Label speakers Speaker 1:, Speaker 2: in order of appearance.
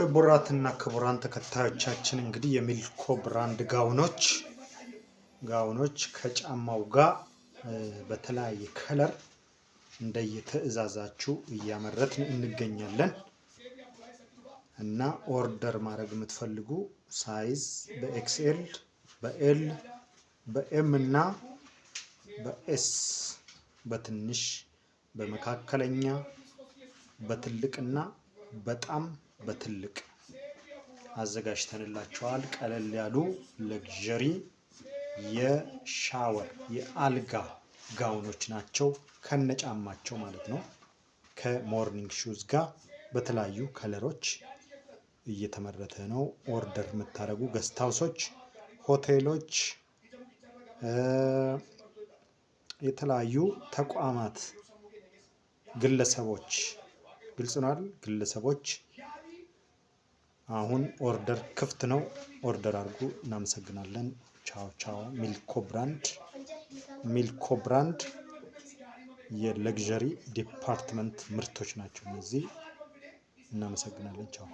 Speaker 1: ክቡራትና ክቡራን ተከታዮቻችን፣ እንግዲህ የሚልኮ brand ጋውኖች ከጫማው ጋር በተለያየ color እንደየትዕዛዛችሁ እያመረትን እንገኛለን። እና order ማድረግ የምትፈልጉ size በ XL፣ በ L፣ በ M እና በ S፣ በትንሽ፣ በመካከለኛ፣ በትልቅና በጣም በትልቅ አዘጋጅተንላችኋል። ቀለል ያሉ luxury የ shower የአልጋ ጋውኖች ናቸው፣ ከነጫማቸው ማለት ነው። ከ morning shoes ጋር በተለያዩ color ኦች እየተመረተ ነው። Order የምታደርጉ guest house ኦች፣ ሆቴሎች፣ የተለያዩ ተቋማት፣ ግለሰቦች፣ ግልጽ ነው አይደል? ግለሰቦች፣ አሁን order ክፍት ነው። Order አድርጉ። እናመሰግናለን። ቻው ቻው። ሚልኮ brand፣ ሚልኮ brand የ luxury department ምርቶች ናቸው እነዚህ። እናመሰግናለን። ቻው።